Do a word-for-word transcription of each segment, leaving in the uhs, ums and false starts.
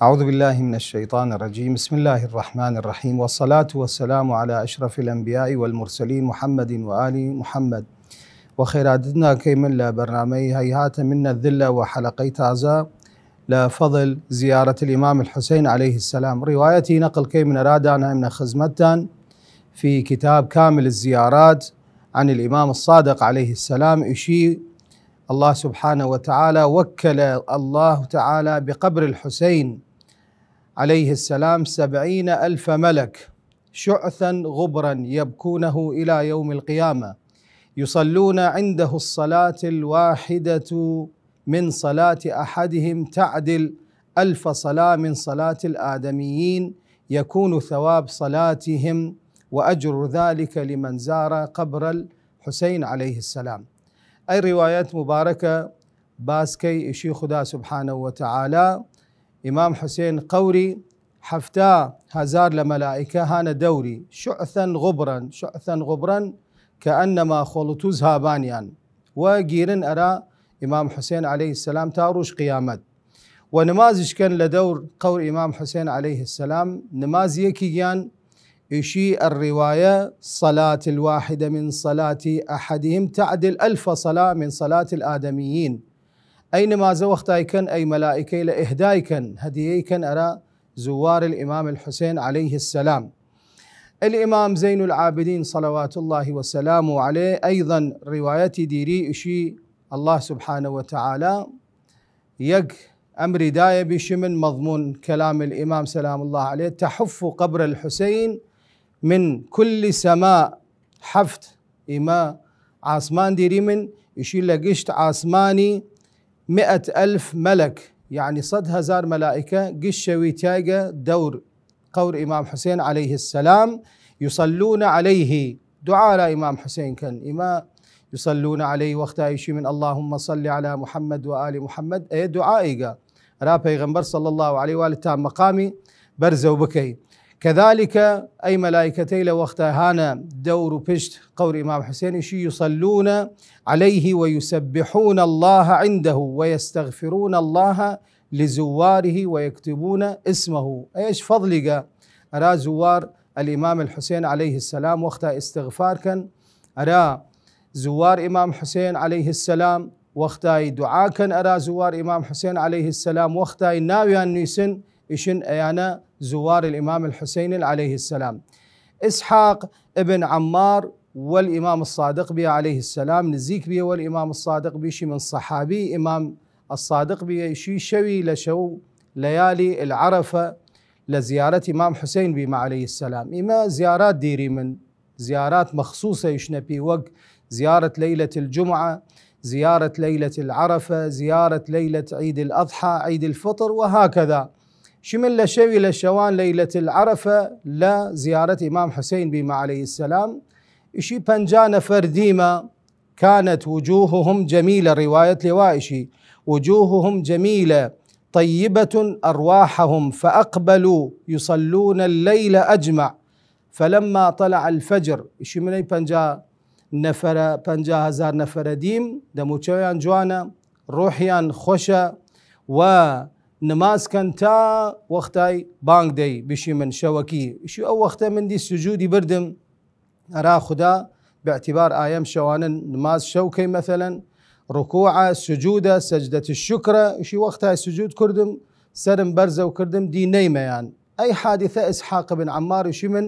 أعوذ بالله من الشيطان الرجيم. بسم الله الرحمن الرحيم. والصلاة والسلام على أشرف الأنبياء والمرسلين محمد وآل محمد. وە خێراتتان کەیمن لە بەرنامەی هەیهاتە منە ذلە و حەلەقەی تازە لە فەضل زیارەت الإمام الحسين عليه السلام. ڕیوایەتی نەقڵ کەیمن ئەرا دانایمنە خزمەتتان في كتاب كامل الزيارات عن الإمام الصادق عليه السلام، ئیشی الله سبحانه وتعالى وكل الله تعالى بقبر الحسين عليه السلام سبعين ألف ملك شعثا غبرا يبكونه إلى يوم القيامة، يصلون عنده الصلاة الواحدة من صلاة أحدهم تعدل ألف صلاة من صلاة الآدميين، يكون ثواب صلاتهم وأجر ذلك لمن زار قبر الحسين عليه السلام. ئەی ڕیوایەت مبارەکە باس کەی ئیشی خدا سبحانه وتعالى ئیمام حسێن قەوری هەفتا هەزار لە مەلائکە هانە دەوری، شعثا غبرا، شعثا غبرا، كأنما خوڵتوز هابانیان، و گیرن ئەرا ئیمام حسێن عليه السلام تا ڕوژ قیامەت. و نمازش کەن لە دەور قەور ئیمام حسێن عليه السلام، نماز یەکیگیان ئیشی الرواية صلاة الواحدة من صلاة أحدهم تعدل ألف صلاة من صلاة الآدميين. ئەی نمازە وەختای کەن، ئەی مەلائکەی لە ئهدای کەن، هەدیەی کەن ئەرا زوار الإمام الحسين عليه السلام. الإمام زين العابدين صلوات الله وسلامه عليه أيضا ڕیوایەتی دیری ئیشی الله سبحانه وتعالى یەک ئەمری دایە بیشی من مەضمون کەلام الإمام سلام الله عليه: تحف قبر الحسين من كل سماء. هەفت ئیمە ئاسمان دیری من، ئیشی لە گشت ئاسمانی مئة ألف ملك، یعنی سەد هەزار مەلائکە گشت شەوی تیایگە دەور قەور ئیمام حسێن عليه السلام، يصلون عليه، دعا ئەرا ئیمام حسێن کەن. ئیمە يصلون عليه وەختای ئیشی من اللهم صل على محمد وآل محمد، ئەی دعایگە ئەرا پەیغەمبەر صلی الله عليه و آله تا مەقامی بەرزەو بکەی. كذلك ئەی مەلائکەتەی لە وەختای هانە دەور و پشت قەور ئیمام حسێن ئیشی يصلون عليه ويسبحون الله عنده ويستغفرون الله لزواره ويكتبون اسمه. ئەیش فەضلیگە ئەرا زوار الإمام الحسين عليه السلام وەختا ئیستغفار کەن ئەرا زوار ئیمام حسێن عليه السلام، وەختای دعا کەن ئەرا زوار ئیمام حسێن عليه السلام، وەختای ناویان نویسن ئیشن ئەیانە زوار الإمام الحسين عليه السلام. ئیسحاق ابن عەممار وەل ئیمام الصادق بیە عليه السلام، نزیک بیە وەل ئیمام الصادق بیشی من صحابی ئیمام الصادق بیە، ئیشی شەوی لە شەو لەیالی العەرەفە لە زیارەت ئیمام حسێن بیمە عليه السلام. ئیمە زیارات دیری من، زیارات مەخسوسە ئیشنە پی وەک زیارەت لەیلەت الجمعە، زیارەت لەیلەت العەرەفە، زیارەت لەیلەت عید الأضحى، عید الفطر و هكذا. شی من لە شەوی لە شەوان لەیلەت العەرەفە لە زیارەت ئیمام حسێن بیمە عليه السلام، ئیشی پەنجا نەفەر دیمە، كانت وجوههم جميلة، ڕیوایەت لێوا ئیشی، وجوههم جميلة طيبة أرواحهم فأقبلوا يصلون الليل أجمع فلما طلع الفجر. ئیشی منەی پەنجا نەفەرە، پەنجا هەزار نەفەرە دیم، دەموچەویان جوانە، ڕوحیان خوەشە و نماز کەن تا وەختای بانگ دەی بیشی من شەوەکی. ئیشی ئەو وەختە من دی سجودی بردم ئەرا خودا، باعتبار ئایەم شەوانە نماز شەو کەی، مەسەلەن ڕکوعە، سجودە، سەجدەت شکرە، ئیشی وەختای سجود کردم، سەرم بەرزەو کردم، دی نەیمەیان. ئەی حادثە ئیسحاق بن عەممار ئیشی من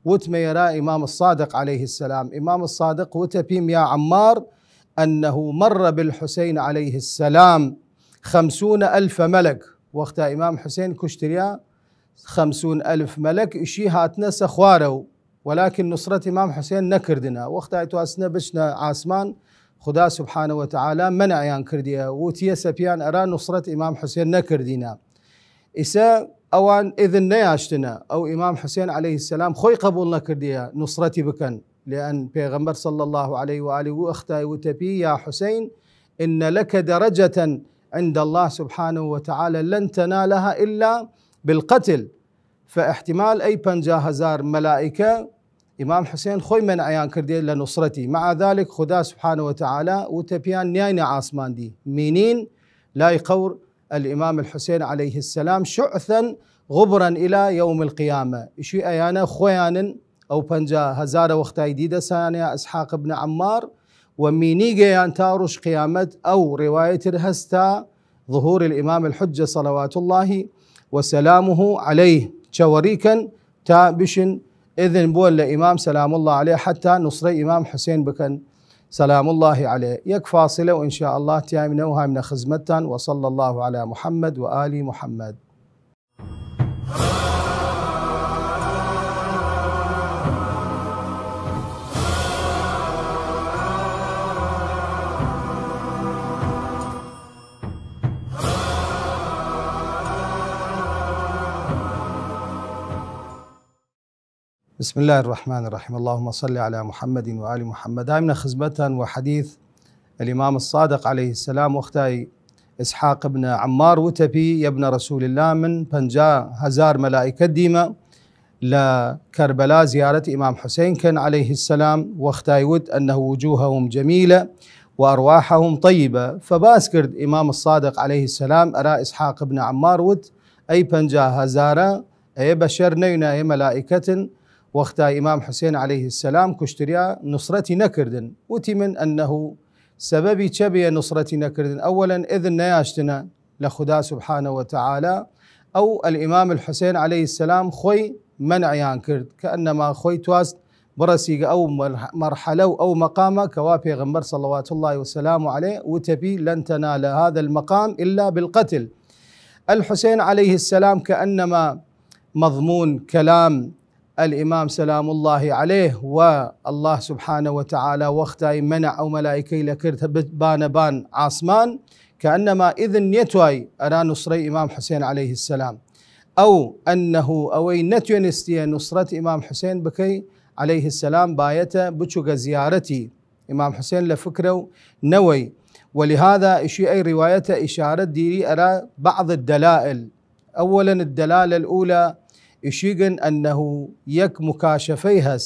وتمە ئەرا ئیمام الصادق عليه السلام. ئیمام الصادق وتە پیم: يا عمار، أنه مر بالحسين عليه السلام خمسون ألف ملك. وەختا ئیمام حسێن کوشتریا، خمسون ألف مەلەک ئیشی هاتنەسە خوارەو، ولكن نوسڕەت ئیمام حسێن نەکردنە. وەختای تواستنە بچنە ئاسمان، خودا سبحانە وتعالی مەنعیان کردیە، وتیەسە پیان ئەرا نوسڕەت ئیمام حسێن نەکردینە. ئیسە ئەوان ئذن نەیاشتنە، ئەو ئیمام حسێن عليه السلام خوەی قەبوڵ نەکردیە نوسڕەتی بکەن، لأن پێغەمبەر صلی الله عليه و آله وەختای وتە پی: يا حسين، إن لك درجة عند الله سبحانه وتعالى لن تنالها إلا بالقتل. فاحتمال ئەی پەنجا هەزار مەلائکە ئیمام حسێن خوەی مەنعیان کردێ لە نوسڕەتی. مع ذلك خودا سبحانە وتعالی وتە پیان نیاینە ئاسمان دی، مینین لای قەور الامام الحسین علیه السلام شعثا غبرا الی یوم القیامة. ئیشی ئەیانە خوەیانن ئەو پەنجا هەزارە وەختای دیدەسانە ئیسحاق ابن عمار و مینیگەیان تا روژ قیامەت. ئەو روایەتر هەستا ظهور الامام الحجة صلوات الله وسلامه علیه چەوەڕی کەن تا بشن ئذن بوون لە ئیمام سلام الله علیه حتی نصرەی ئیمام حسین بکەن سلام الله علیه. یەک فاصلە و ان شاء الله تیایمنە و هایمنە خزمەتتان. وصلی الله علی محمد و آل محمد. بسم الله الرحمن الرحيم. اللهم صل على محمد وآل محمد. هایمنە خزمەتتان و حەدیث الامام الصادق علیه السلام وەختای ئیسحاق ابن عمار وتەپی: یە ابن رسول الله، من پەنجا هەزار مەلائکەت دیمە لە کەربەلا زیارەت ئیمام حسین کەن علیه السلام، وەختای وت: انه وجوههم جمیلة و ارواحهم طیبة. فباس کرد ئیمام الصادق علیه السلام ئەرا ئیسحاق ابن عمار وت: ئەی پەنجا هەزارە، ئەیە بەشەر نەینا، ئەیە مەلائکەتن. وەختای ئیمام حسین علیه السلام کوشتریا نصرەتی نەکردن. وتیمن: انه، سەبەبی چە بیە نصرەتی نەکردن؟ اولا ئذن نەیاشتنە لە خودا سبحانه وتعالی. ئەو الامام الحسین علیه السلام خوەی منعیان کرد، کە انما خوەی تواست بڕەسیگە ئەو مەرحەلە و ئەو مەقامە کەوا پێغەمبەر صلوات الله وسلامه علیه وتەپی: لن تنال هذا المقام الا بالقتل. الحسین علیه السلام کە انما مضمون کەلام الامام سلام الله علیه و الله سبحانه وتعالی وەختای منع ئەو مەلائکەی لە کرد بانە بان عاسمان، کە انما ئذن نیەتوای ئەرا نصرەی ئیمام حسین علیه السلام. ئەو انه، ئەوەی نەتوێنستیە نصرەت ئیمام حسین بکەی علیه السلام، بایەتە بچوگە زیارەتی ئیمام حسین لە فکرە و نەوەی. ولهذا ئیشی ئەی روایەتە ئشارەت دیری ئەرا بعض الدلائل. اولا الدلالة الاولى، ئیشیگن انه یەک مکاشفەی هەس،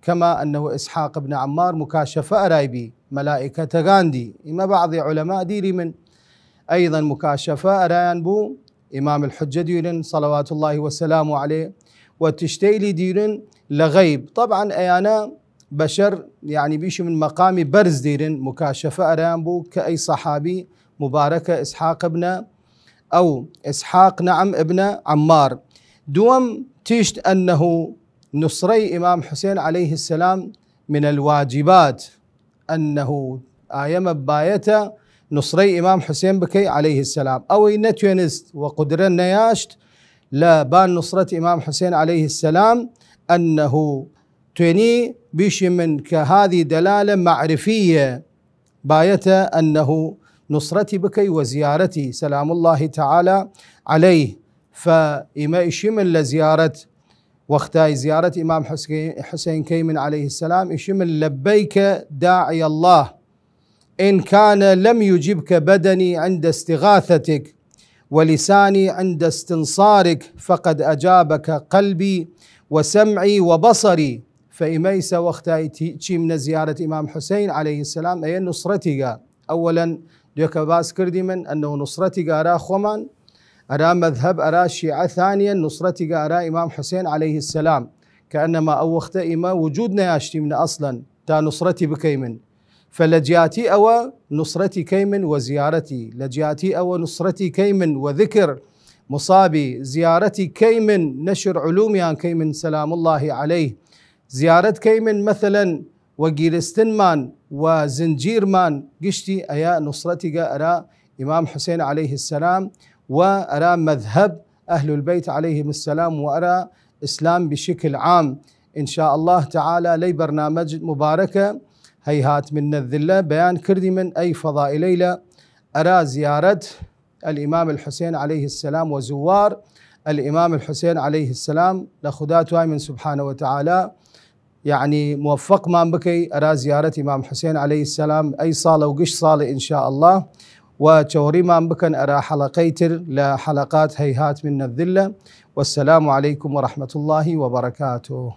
کما انه ئیسحاق ابن عمار مکاشفە ئەرای بی، مەلائکەتەگان دی. ئیمە بعضی علماء دیریمن ئەیضا مکاشفە ئەرایان بو، ئیمام الحجە دیرن صلوات الله وسلامه علیه، و تشتەیلی دیرن لە غەیب. طبعا ئەیانە بەشەر، یعنی بیشمن مەقامی بەرز دیرن، مکاشفە ئەرایان بو کە ئەی صحابی مبارکە ئیسحاق ابن، ئەو ئیسحاق، نعم، ابن عمار. دووەم تشت انه نصرەی ئیمام حسین علیه السلام من الواجبات، انه ئایەمە بایەتە نصرەی ئیمام حسین بکەی علیه السلام. ئەوەی نەتوێنست و قدرە نەیاشت لە بان نصرەت ئیمام حسین علیه السلام، انه توێنی بیشمن کە هذه دلالة معرفية، بایەتە انه نصرەتی بکەی و زیارەتی سلام الله تعالی علیه. فا ئیمە ئیشیمن لە زیارەت وەختای زیارەت ئیمام حسین کەیمن علیه السلام، ئیشیمن: لبیک داعی الله، ان کان لم یجبک بدنی عند استغاثتک ولسانی عند استنصارک فقد اجابک قلبی وسمعی وبصری. فئیمە ئیسە وەختای چیمنە زیارەت ئیمام حسین علیه السلام، ئەیە نصرەتیگە. اولا دوێکە باس کردیمن انه نصرەتیگە ئەرا خوەمان، ئەرا مەذهب، ئەرا شیعە. ثانیا نصرەتیگە ئەرا ئیمام حسین علیه السلام، کە انما ئەو وەختە ئیمە وجود نەیاشتیمنە اصلا تا نصرەتی بکەیمن. فلە جیاتی ئەوە نصرەتی کەیمن و زیارەتی، لە جیاتی ئەوە نصرەتی کەیمن و ذکر مصابی، زیارەتی کەیمن نشر علومیان کەیمن سلام الله علیه، زیارەت کەیمن مثلا و گیرستنمان و زنجیرمان گشتی. ئەیە نصرەتیگە ئەرا ئیمام حسین علیه السلام و ئەرا مەذهب اهل البیت علیهم السلام و ئەرا ئسلام بشکل عام. ان شاء الله تعالی لەی بەرنامەج مبارکە هەیهات منە ذلە بەیان کردیمن ئەی فەضائلەیلە ئەرا زیارەت الامام الحسین علیه السلام و زوار الامام الحسین علیه السلام. لە خودا توایمن سبحانه وتعالی یعنی موفقمان بکەی ئەرا زیارەت ئیمام حسین علیه السلام ئەی ساڵە و گشت ساڵە ان شاء الله، و چەوەڕیمان بکەن ئەرا حەلەقەی تر لە حەلەقات هەیهات منە ذلە. والسلام علیکم ورحمة الله وبرکاته.